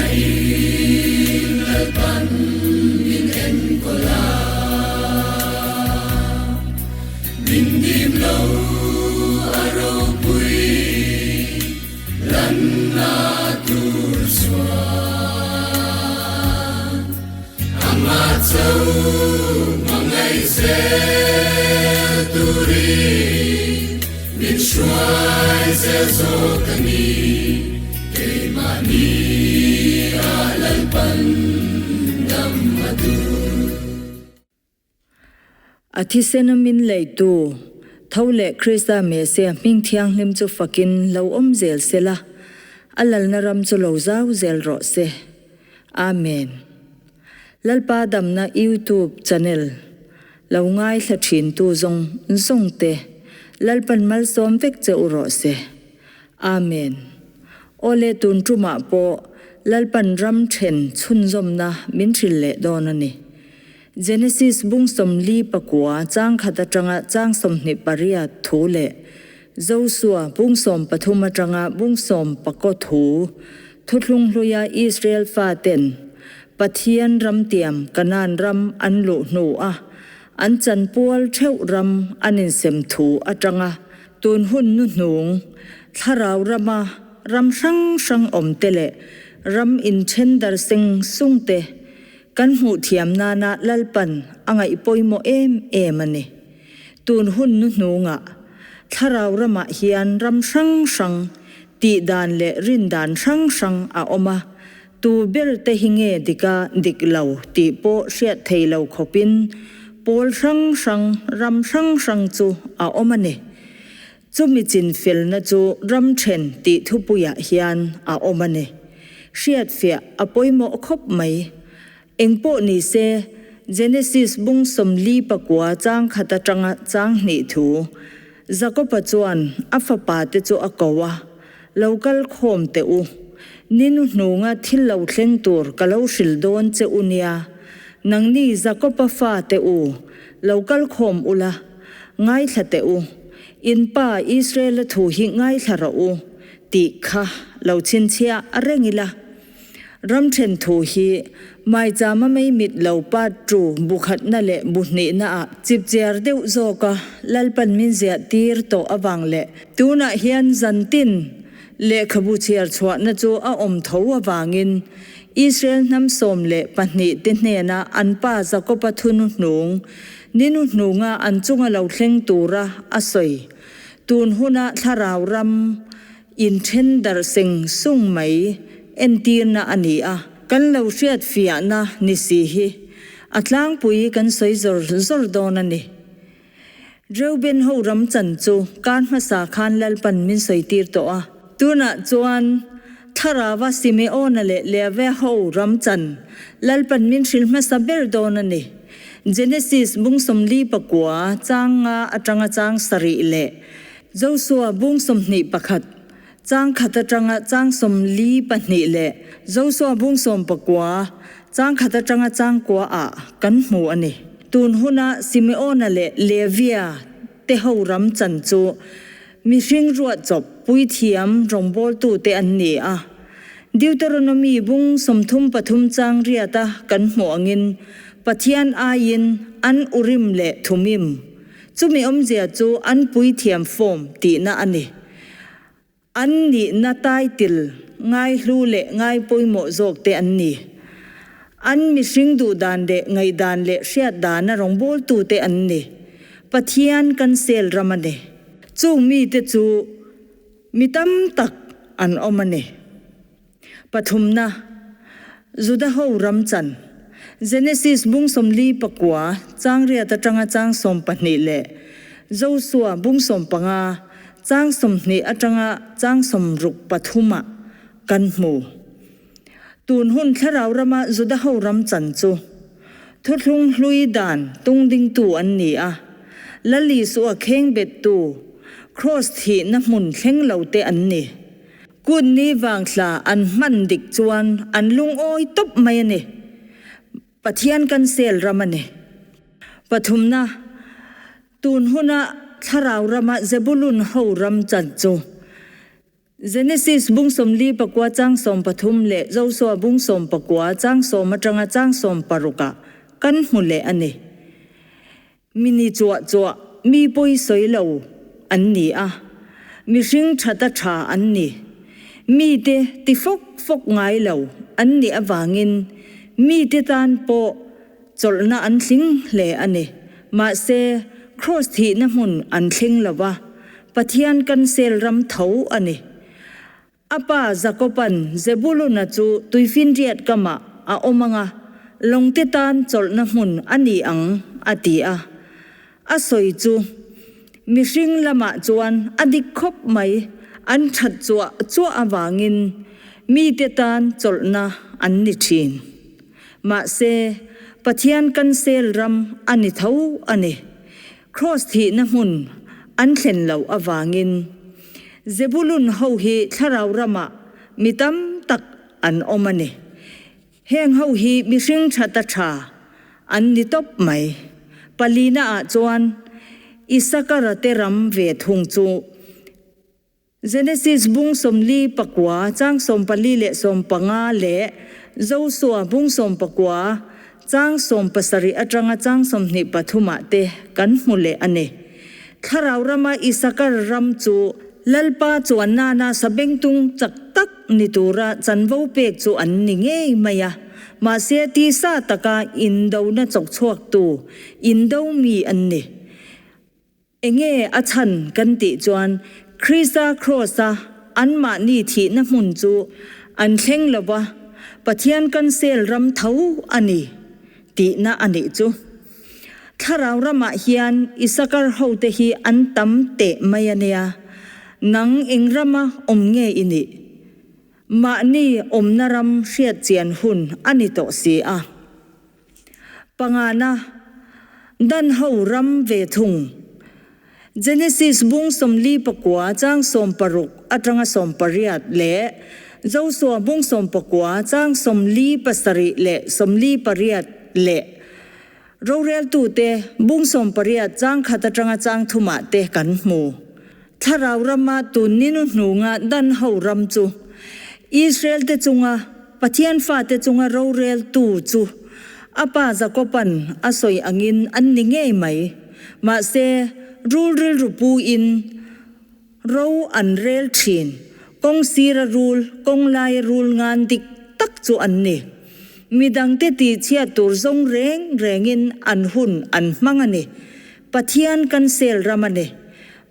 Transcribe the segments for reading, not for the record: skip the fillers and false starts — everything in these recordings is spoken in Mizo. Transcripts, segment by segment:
Khawngaih Lalpan min enkawl a, min dim lo a ropui lanna tur chuan amah cho hmangaih zel turin Min hruai zel zawk a ni, keimahni ah Lalpan dam a duh. A thisena min leitu, tho leh Krista Mesia hming thianghlim chu fakin lo awm zel sela, a lalna ram chu lo zau zel rawh se. Amen. Lalpa damna YouTube channel lo ngaithla thintu zawng zawng te Lalpan malsawm vek che u rawh se. Amen. Awle tun tumah pawh Lalpan ram then chhunzawmna min hrilh leh dawn a ni. Genesis bung 44 chang khat atanga chang 28 thu leh Josua bung 13 atanga bung 19 thu Thuthlung hluia Israel faten Pathian ramtiam Kanaan ram an luh hnu a an chanpual theuh ram an insem thu atanga tun hun nuhnung thlarau rama ram hrang hrang awm te leh ram inthen dar seng sung te kan hmuh thiam nana Lalpan a ngaih pawimawh em em a ni. Tun hun nuhnungah thlarau ramah hian ram hrang hrang tih dan leh rin dan hrang hrang a awm a, tu ber te hi nge dik a dik lo tih pawh hriat thei lo khawpin pawl hrang hrang, ram hrang hrang chu a awm a ni. Chumi chinfelna chu ram then tih thupuiah hian a awm a ni. Hriatfiah a pawimawh khawp mai. Engpawh ni se, Genesis bung 49 chang khat atanga chang hnih thu, Jakoba chuan a fapa te chu a ko a, Lo kal khawm teh u. Ninu hnunga thil lo thleng tur ka lo hrilh dawn che u nia. Nangni Jakoba fa te u, lo kal khawm ula, ngaithla teh u. In pa Israela thu hi ngaithla rawh u, tih kha lo chhinchhiah reng ila. Ram then thu hi Maichama mei mit lo part tu bu khatna leh bu hnihna ah chipchiar deuh zawka Lalpan min ziah tir tawh avang leh tunah hian zantin lehkhabu chhiar chhuahna chu a awm tho avangin Israel hnam 12 te hnena an pa Jakoba thunu hnung ninu hnunga an chunga lo thleng tura a sawi tun huna thlarau ram Inthen darh seng sung mai entirna a ni a, kan lo hriat fiahna ni si hi a tlangpui kan sawi zawr zawr dawn a ni. Reuben ho ram chan chu kar hmasa khan Lalpan min sawi tir tawh a, tunah chuan Thlarava Simeona leh Leavea ho ram chan Lalpan min hrilh hmasa ber dawn a ni. Genesis bung 49 chang nga atanga chang sarih leh Josua bung 21, chang khat atanga chang 42 leh Josua bung 19, chang khat atanga chang kua ah kan hmu a ni. Tun huna Simeona leh Levia te ho ram chan chu mihring ruah chawp puithiam rawngbawltu te an ni a. Deuteronomy bung 33 chang riata kan hmuh angin Pathian aiin an Urim leh Thumim Chumi awmzia chu an puithiam form tihna a ni. An nihna title ngaihlu leh ngai pawimawh zawk te an ni. An mihring duhdan leh ngaihdan leh hriat dana rawngbawltu te an ni. Pathian kan sel ram a ni. Chung mite chu mi tam tak an awm a ni. Pathumna, Juda ho ram chan, Genesis bung 49 chang riat atanga chang 12 leh Josua bung 15 chang 20 atanga chang 63 ah kan hmu. Tun hun thlarau rama Juda ho ram chan chu thuthlung hlui dan tungdingtu an ni a, Lal Isua kheng bettu Cross thihna hmun thleng lo te an ni. Kun ni vang thla an hman dik chuan an lungawi tawp mai a ni. Pathian kan sel ram a ni. Pathumna, tun huna thlarau rama Zebulun ho ram chan chu. Genesis bung 49 chang 13 leh Josua bung 19 chang 10 atanga chang 16 ah kan hmu leh a ni. Mi ni chuah chuah mi pawi sawi lo an ni a, mihring thata tha an ni. Mite ti fawk fawk ngai lo an nih avangin mite tan pawh chawlhna an tling hle a ni. Mahse, Kraws thihna hmun an thleng lo va, Pathian kan sel ram tho a ni. A pa Jakoba'n Zebuluna chu tuifinriat kamah a awm ang a, lawngte tan chawlhna hmun a ni ang, a ti a. A sawi chu mihring lamah chuan a dik khawp mai, an that chuah chuah avangin mite tan chawlhna an ni thin. Mahse, Pathian kan sel ram a ni tho a ni. Kraws thihna hmun an thlen loh avangin Zebulun ho hi thlarau ramah mi tam tak an awm a ni. Heng ho hi mihring tha ta tha an ni tawp mai. Palina ah chuan Isakara te ram ve thung chu Genesis bung 49 chang 44 leh 15 leh Josua bung 19 chang 17 atanga chang 23 ah te kan hmu leh a ni. Thlarau rama Isakar ram chu Lalpa chuan nana sabengtung chak tak ni tura chanvo pek chu an ni ngei mai a. Mahse tisa taka indona chawkchhuaktu indo mi an ni. Enge a chhan kan tih chuan Krista Kraws-a anmahni thihna hmun chu an thleng lo va, Pathian kan sel ram tho a ni tihna a nih chu. Thlarau ramah hian Isakar hote hi an tam teh mai a nia, nang eng rama awm nge i nih? Mahni awmna ram hriat chian hun a ni tawh si a. Pangana, Dan ho ram ve thung. Genesis bung 49 chang 16 atanga 18 leh Josua bung 19 chang 47 leh 48 leh Roreltute bung 18 chang 1 atanga chang 3 ah te kan hmu. Thlarau rama tun ni nu hnunga Dan ho ram chu Israel te chunga Pathian fate chunga roreltu chu a pa Jakoba'n a sawi angin an ni ngei mai. Mahse, rul rilru puin ro an rel thin. Kawng sira rul, kawng laia rul ngan dik tak chu an ni. Midangte tihchhiat tur zawng reng rengin an hun an hmang a ni. Pathian kan sel ram a ni.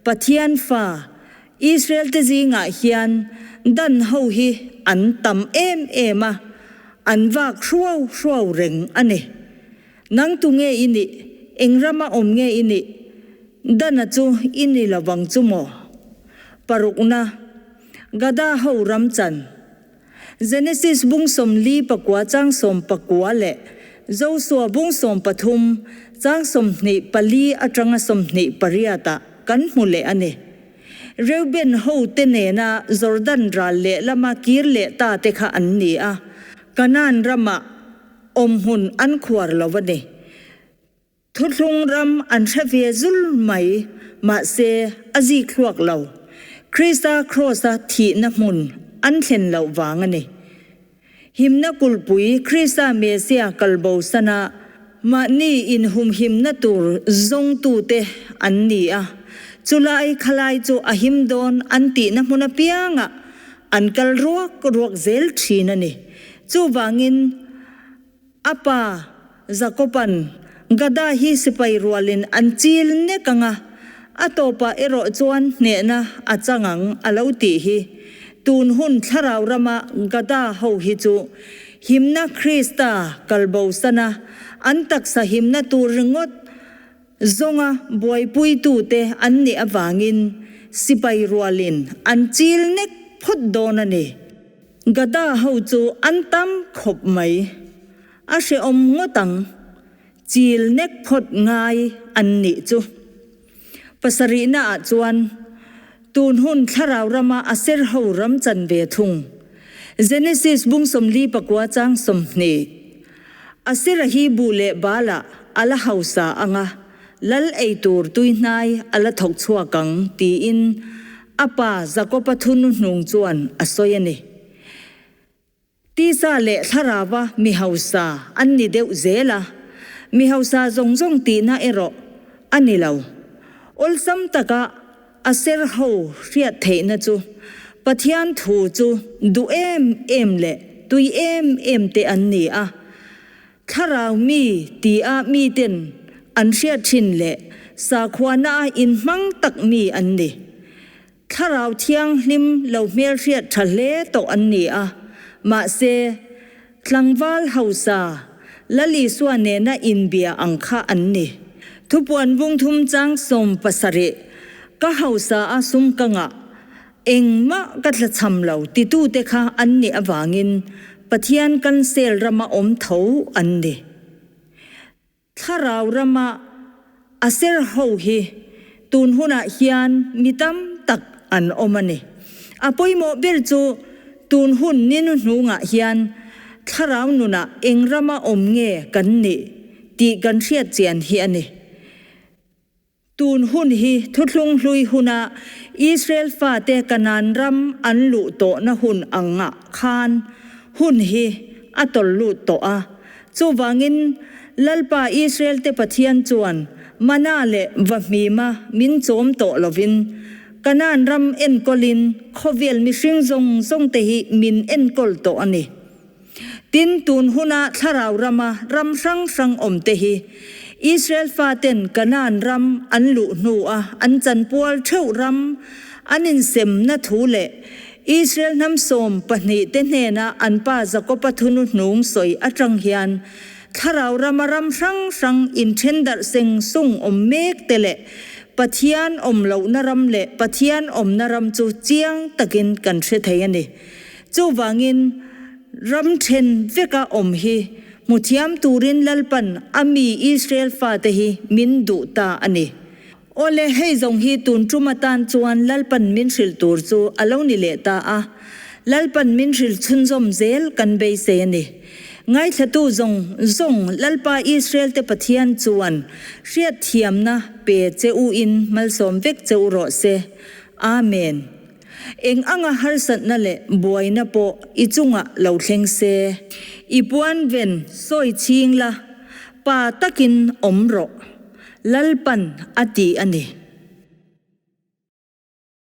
Pathian fa Israel te zingah hian dan ho hi an tam em em a, an vak hruau hruau reng a ni. Nang tu nge i nih? Eng rama awm nge i nih? Dana chu i ni lovang chu maw? Parukna, Gada ho ram chan. Genesis bung 49 chang 19 leh Josua bung 13 chang 24 atanga 28 ah kan hmu leh a ni. Reuben ho te nena Jordan ral lehlama kir leh ta te kha an ni a, Kanaan ramah awmhmun an khuar lo a ni. Thuthlung ram an hre ve zul mai, mahse a zik hluak lo. Krista Kraws-a thihna hmun an thlen loh vang a ni. Himna kulhpui Krista Mesia kalbo sana mahni inhumhimna tur zawngtute an ni a, chulai khalai chu a him dawn an tihna hmun apiangah an kal ruak ruak zel thin a ni. Chuvangin a pa Jakoba'n Gada hi sipai rualin an chil nek ang a, a tawpah erawh chuan hnehna a chang ang a lo tih hi. Tun hun thlarau rama Gada ho hi chu himna Krista kalbosana an taksa himna tur ringawt zawnga buaipuitute an nih avangin sipai rualin an chil nek phawt dawn a ni. Gada ho chu an tam khawp mai. A hrehawm ngawt ang. Chil nek phawt ngai an nih chu. Pasarihna ah chuan tun hun thlarau rama a ser ho ram chan ve thung. Genesis bung 49 chang 20. A sera hi buh leh bal ah a la hausa ang a, lal ei tur tui hnai a la thawk chhuak ang tiin. a pa Jakoba thunuhnung chuan a sawi a ni. Tisa leh thlarauva mi hausa an ni deuh zel a, mi hausa zawng zawng tihna erawh a ni lo. Awlsam taka a ser ho hriat theihna chu Pathian thu chu duh em em leh tui em em te an ni a, thlarau mi tia miten an hriat thin leh sakhuana a inhmang tak mi an ni. Thlarau Thianghlim lo hmelhriat tha hle tawh an ni a, mahse, tlangval hausa Lal Isua nena inbia ang kha an ni. Thupuan vung thum chang 70, Ka hausa a sum ka ngah, engmah ka tlachham lo titute kha an nih avangin Pathian kan sel rama awm tho an ni. Thlarau rama a ser ho hi tun hunah hian mi tam tak an awm a ni. A pawimawh ber chu tun hun ni hnuhnungah hian thlarau nunah eng rama awm nge kan nih tih kan hriat chian hi a ni. Tun hun hi Thuthlung Hlui huna Israel fate Kanaan ram an luh tawhna hun angah khan hun hi a tawlh lut tawh a. Chuvangin Lalpa Israel te Pathian chuan mana leh vahmima min chawm tawh lovin Kanaan ram enkawlin khawvel mihring zawng zawng te hi min enkawl tawh a ni. Tin, tun huna thlarau rama ram hrang hrang awmte hi Israel faten Kanaan ram an luh hnua an chanpual theuh ram an insemna thu leh Israel hnam 12 te hnena an pa Jakoba thunu hnung sawi atang hian thlarau rama ram hrang hrang inthen darh seng sung awm mek te leh Pathian awm lohna ram leh Pathian awmna ram chu chiang takin kan hre thei a ni. Chuvangin, ram then veka awm hi hmu thiam turin Lalpan a mi Israel fate hi min duh ta a ni. Awle, hei zawng hi tun tum atan chuan Lalpan min hrilh tur chu a lo ni leh ta a, Lalpan min hrilh chhunzawm zel kan beisei a ni. Ngaithlatu zawng zawng Lalpa Israel te Pathian chuan hriatthiamna pe che u in malsawm vek che u rawh se. Amen. Eng anga harsatna leh buaina pawh i chungah lo thleng se. I puan ven sawi chhing la, pa takin awm rawh, Lalpan a ti a ni.